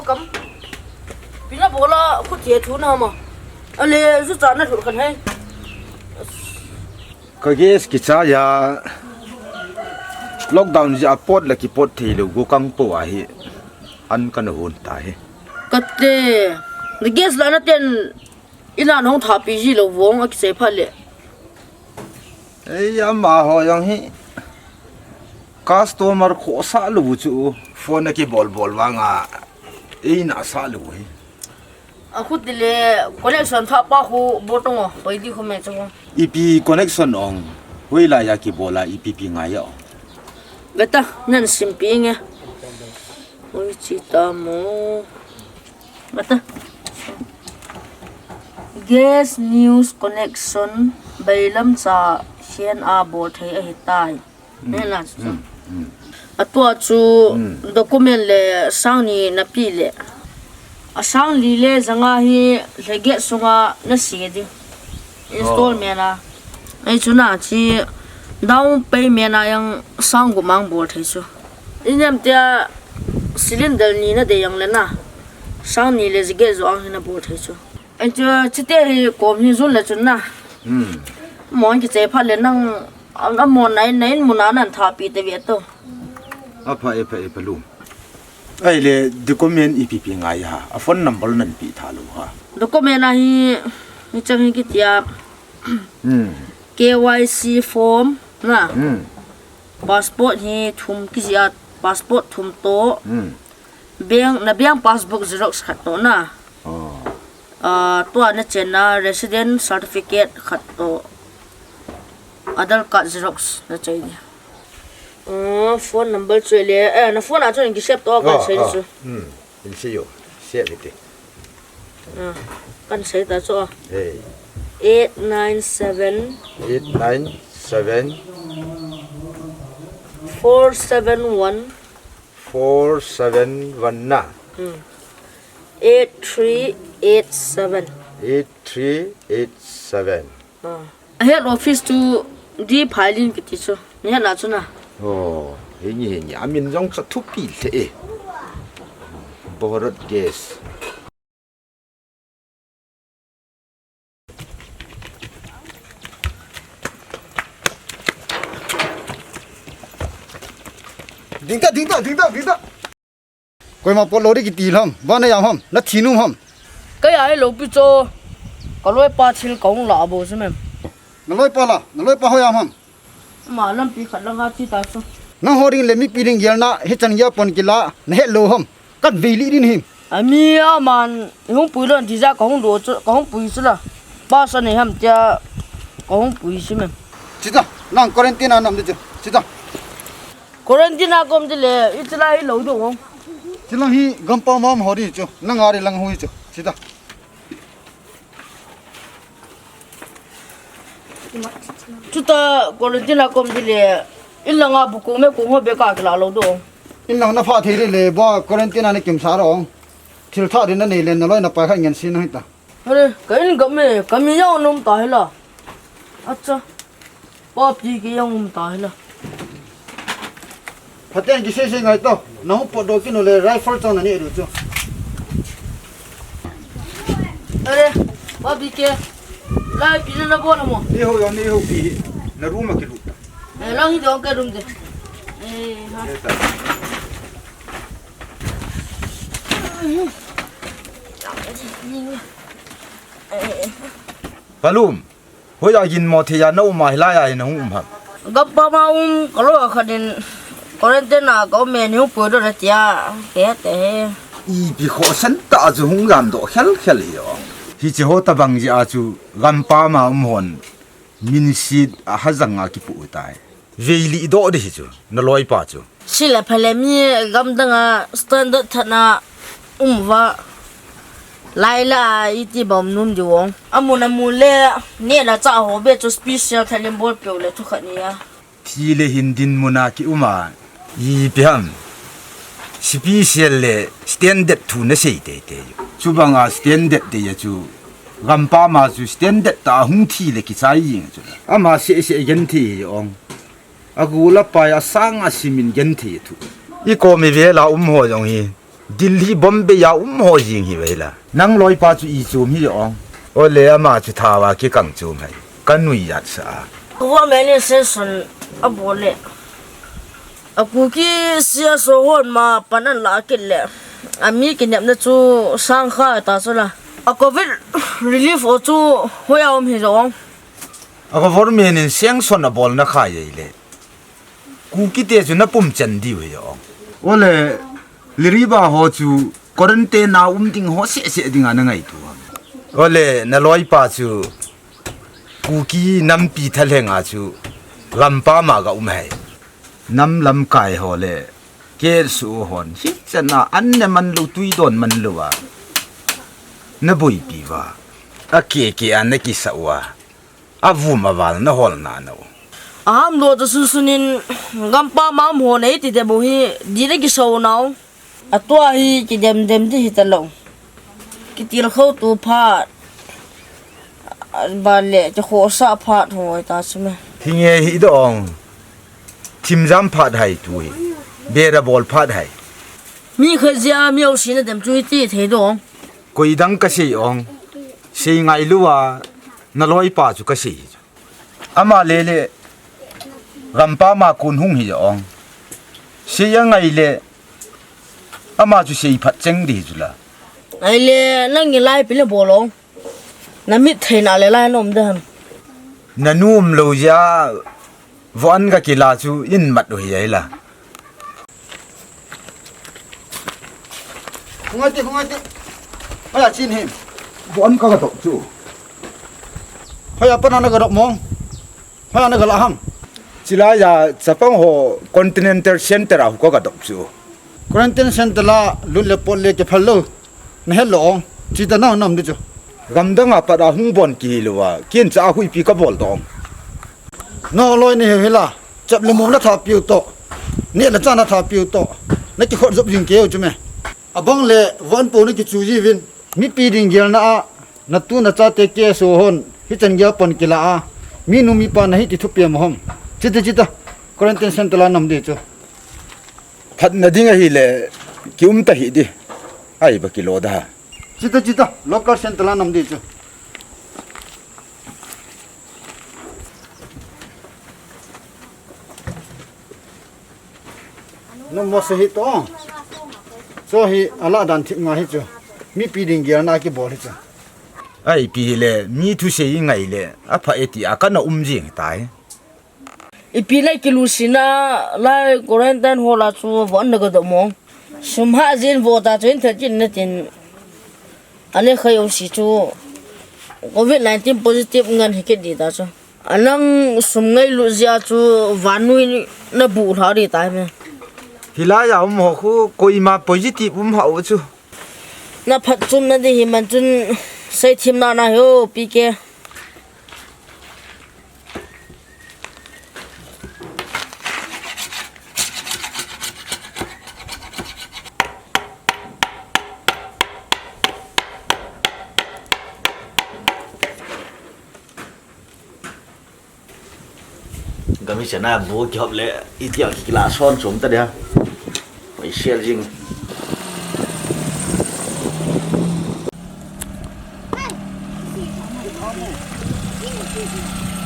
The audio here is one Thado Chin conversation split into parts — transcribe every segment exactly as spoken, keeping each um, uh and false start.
Kam. Pina bola khu che thu na ma. Ale zu cha na thu khan hai. Ka gas kichai a, lockdown jeh a pot le kipot thei lou, go kang po ahi, an kana hon ta hi. Kate, na gas la na ten, ina nong tha pi ji lou vong a kichai pha le. Ei, ama ho jong hi, customer khosa lou chu, phone a kibol bol vang a, ei na sa lou hi. A khu ti le connection tha pa khu bol tong o, hoi di khu me chu. Ipi connection ong, hoi la ya kibol a, ipi pi ngai ya o. Beta, nan sim pi nge. Hoi chi ta mo. Beta. Gas news connection, bailam cha hian a bol thei ahi tai. Nena chu. Hmm, hmm. Atua chu, hmm, document le sang ni na pi le. A sang li le zanga hi le get sunga na si ding. Installment a. Ai chu na chi down payment a yang sang gup mang bol thei chu. Iniam tia cylinder ni na de yang le na. Sang ni le ziget zo ang hi na bol thei chu. Ai chu chite hi kom hi zun le chun na. Hmm. Mon kichai pha le nang A, a mo nai, nai mun a nan tha pi te ve to. A pha e, pha e, pha lum. Ai le document ipi pi ngai ha. A phone number nan pi tha lou ha. Document a hi, ni chang hi kitia. Hmm. K Y C form na. Hmm. Passport hi thum kiji a, passport thum to. Hmm. Bank, na bank passbook xerox khat to na. Oh. Ah, tua na chenna resident certificate khat to. Aadhaar card xerox na chai dia. Ah, phone number chu le, eh, na phone a chu in ki save to kan sei chu. Hmm, in sei yo. Save ite. Ah, kan sei ta chu. Hey. Eight nine seven. Eight nine seven. Four seven one. Four seven one na. Hmm. Eight three eight seven. Eight three eight seven. Ah. A head office chu D Phailin kiti chu. Ni hena chu na. Oh, he ni, he ni. Amin jong chu thupi le e. Bharat Gas. Ding ta, ding ta, ding ta, ding ta. Koima pot lou di kiti lam, ba na yam ham, na thi num ham. Kei a lou pi cho, ka loi pa thil ka hung la bo chu mem. Na loi pa la, na loi pa ho yam ham. Ma lampi khat lang a chi ta chu. Nangho ding le mipi ding gelna, hichan gel pon kila, na het lou ham. Kan vei li din him. Ami a man, hung pui lon ti ja ka hung do chu, ka hung pui chu la. Pa sa nei ham tia, ka hung pui si mem. Chita, nang quarantine a nam di chu. Chita. Quarantine a kom di le, i chila hi lou do. Chila hi gampam ho di chu. Nang a ri lang hui chu. Chita. Chuta quarantine a kom di le, in langa bu kung me kung ho be ka kila lou do. In lang na pha thei le le, ba quarantine a na kim sa ro. Thil tha din na nei le, na loi na pa kha ngen sin na hita. Are, ka in gam me, ka mi ya nom ta hela. Acha. Papi ke jong um ta hila. Phaten kisei sei ngai to. Nahung potdoh kit u le rifle chang nani adu chu. Are, papi ke. Lai pi na nabol mo. Ni ho yo, ni ho pi. Na room a kilut ta. Eh, lang hi dong ka room de. Eh, ha. Eh, ta. Palum. Hoiya ginmo thei a na um a, hilai a hin na hung um ham? Gampam a um ka loi khat in quarantine a ka um e, nei hung puidoh in atia, ka he te he. Ipi khohsah tah a chu hung jamdoh khel khel hi o. Hiche ho tabang jeh a chu gampam a um hon minset a hajang a kipu tai. Veilih doh ding hi chu, na loipa chu. Sila phale mi gamdang a standard tah a um uva. Laila iti bom nom diu vang. Amun amun le, neh le chah ho beh chu special tah in bol peh u le thukhat ni a. Thi le hin dinmun a ki um a. Ipi ham. Special le standard thu na sei teitei. Chubang a standard te a chu. Gampam a chu standard tah a hung thi le kichai jing chu. Ama seh seh genthei hi ong. Agol apai a sang a sim in genthei thu. I kom i vel a um ho jong hi. Delhi, Bombay a um ho jing hi ve la. Nang loipa chu i chom hi ong. Ole ama chu thawa kikang chom hai. Ka nui jat sa a. Government in sanction abol le, a Kuki C S O hon ma pan an la kit le, a mi kinepna chu sang kha ta chu la. A covid relief ho chu hoi a um hi ong. A government in sanction abolna kha jai le, Kuki te chu na pum chan diu hi ong. Ole, Liriba ho chu quarantine a um ding ho seh seh ding a na ngaito ham? Ole, na loipa chu Kuki nampi thalheng a chu gampam a ga um hai. Nam lamkai ho le K S O hon hichan a an ne man lou, tui don man lou a na boipi uva, a keke a na kisa uva, a vum a val na hol na no. A ham lo ta sun sun in gampam a um ho nei ti te bo hi di na kisa u nau. A tua hi kidem dem di hi ta lo. Kitil khou tu phat, a, ba le, ki khosa phat hoi ta chu me. Hi nge hi dong. Thim jam phat hai tu hi. Bera bol phat hai. Mi kha jia mi au si na dem chu hi ti thei dong. Koi dang ka sei ong. Sei ngai lou a, na loipa chu ka sei. Ama le le, gampam a kon hung hi ong. Sei a ngai le, ama chu sei phat cheng di chu la. Ngai le, nang i lai pi le bol ong. Na mit thei na le lai nom de ham. Na nu um lou jia, von ka kila chu in mat u hi ai la. Khungai ti, khungai ti. Hoi a chin him. Bon ka ga dop chu. Hoi a pana na ga dop mong. Hoi a na ga la ham. Chilai a chapang ho Continental Center a hu ka ga dop chu. Quarantine Center la lut le pot le ke phal lo. Na het lo ong. Chi ta na nam di chu. Gamdang a pat a hung bon ki lo a. Kin cha hui pi ka bol dong. No loi ni he hila. Chap le mong na tha piu to. Ne la cha na tha piu to. Na ki khot jop jing keu chu me. Abang le von po na ki chu ji vin. Mipi ding gel na a. Na tu na cha te ke so hon. Hi chan gel pon ki la a. Mi nu mi pa na hi ti thu pe mo hom. Chita chita. Quarantine center la nam de chu. Phatna ding ahi le. Ki um ta hi di. Ai ba ki lo da. Chita chita. Local center la nam de chu. Number se hi to. So hi ala dan thip nga hi chu. Mipi ding gel na ki bol hi chu. Ai pi hi le, mi thu sei ngai le, a pha e ti a kana um jing tai. Ipi le ki lu sina lai quarantine ho la chu von na ga do mong. Sum ha jin vo ta chu in thet kin na tin. Ane khai o si chu covid nineteen positive ngan hi ke di ta chu. Anang sum ngailut jia chu vannoi na bu lha di tai me. Hilai a um ho khu koima positive um hao chu. Na phatchomna di hi man chun seithim na na hi o P K. Gami chana bu kihop le, itia kila son chom ta dia. Oi, sial jing.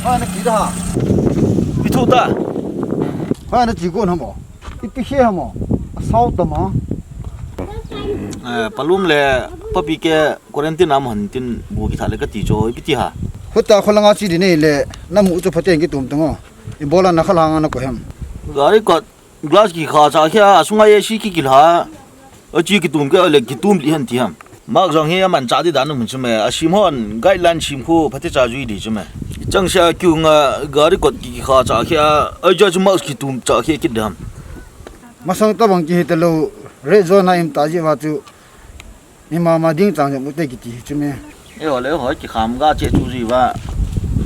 Hoi, na ki da. Pi thu ta. Hoi, na chi gon hamo. Ipi he hamo. Asao ta ma. Eh, palum le papi ke quarantine am han tin bu ki tha le ka ti cho, ipi ti ha. Huta kholanga chi di nei le, na mu chu phaten ki tum tung o. Ibola na khalanga na ko hem. Gari kot glass ki kha cha khia, asunga A C ki ki la. Achi ki tum ke le ki tum li han ti ham. Mak jong hi aman cha di dan mun chu me. Asim hon guideline sim khu phate cha jui di chu me. Chang sia kyu nga gari kot ki kha cha khia, aja chu mak ki tum cha khia ki dam. Masang ta bang ki hi ta lo, red zone a im ta ji wa chu. Ni mama ding chang jong u te kiti hi chu me. E ho le ho ki kham ga che chu ji wa.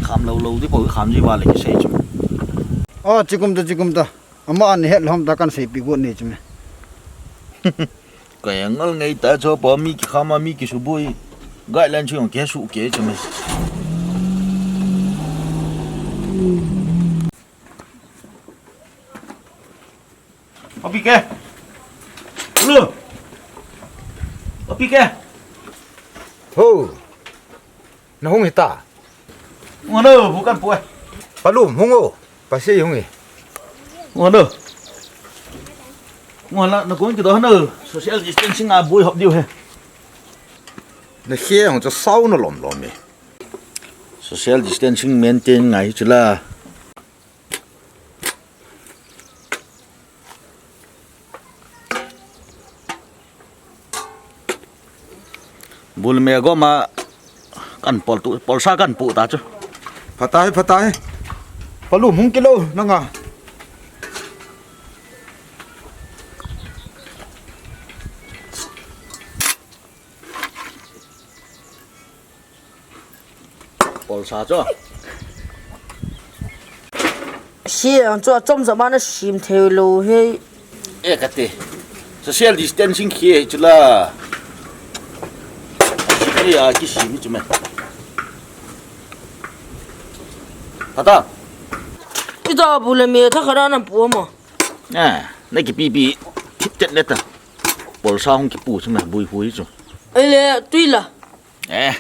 Kham lo lo di po kham ji wa le ki sei chu. O, chikum ta, chikum ta. Ama an het lhom ta kan sei pi got ni chu me. Ka yang ngal ngai ta cho pa mi ki kham a mi ki su bui. Guideline chu yong ke su ke chu me. Papi ke. Ulu. Pi ke. Ho. Na hung hita. Ngo no, bukan pu e. Palum, hung o. Pasi hung e. Ngo no. Ngo la, na kong kido no. Social distancing a bui hop diu he. Na khe hung cha sau na lom lom e. Social distancing maintain ngai chu la. Bul me goma kan pol tu, polsa kan pu ta chu. Phatai, phatai. Palum hung kilo nanga. Polsa chu. Si ang chu achom jama na sim thei lou he. E kati. Social distancing khi he chu la. Ni a kisim chu me. Pata. Ita bu le me tha khara na pu mo. A, na kipi pi thip tet le ta. Polsa hung kipu chu me, bui hui chu. Ele tui la. Eh,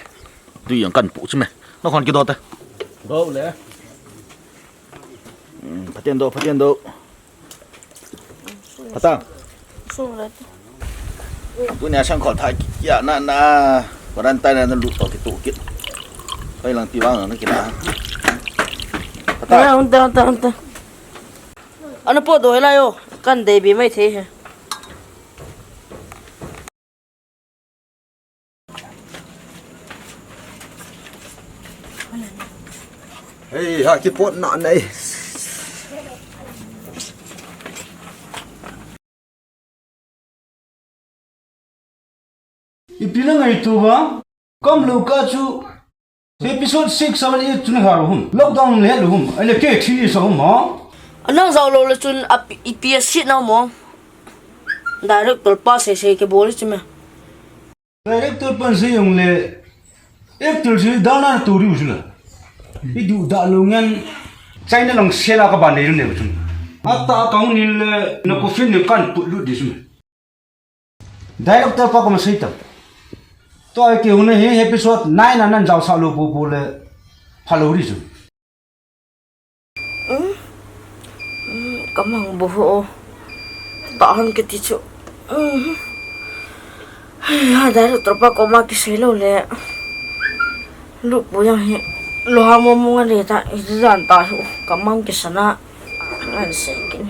tui ang kan pu chu me. Na khon kido te. Do le. Hmm, phaten do, phaten do. Phatang. Sung le. Tunia sang khol thai kia na na. Quarantine na lu to kitu kit. Pai lang ti wang na kila. Phatang. Unta, unta, unta. Ana po do he la yo. Kan dei bi mai thei he. Hei, ha, kipot na nei. Ipi na ngaito uva? Kam lou ka chu episode six, seven, eight chu na ha lou hum. Lockdown le lou hum. Ai le ke thi sa hum ha. Anang jao lou le chun a pi-, ipi a sit na mo. Director pa sei sei ke bol chu me. Director pan sei jong le actor sei dana tu riu chu la. I du da lou ngen China lang sela ka ban nei ne chu. Ata ka hung ni le na coffin ni kan put lut di chu me. Director pa koma sei tam. Tua kihuna hi episode nine a nan jao sa lou pu pu le phalou di chu. Hmm? Hmm, kamang bu ho. Tahan kiti chu. Hmm. Hai, ha, director pa koma kisei lou le. Lu pu yang hi. Lo ha mo mo nga le ta, i jan ta hu. Kamang kisana. Ngan sei kin.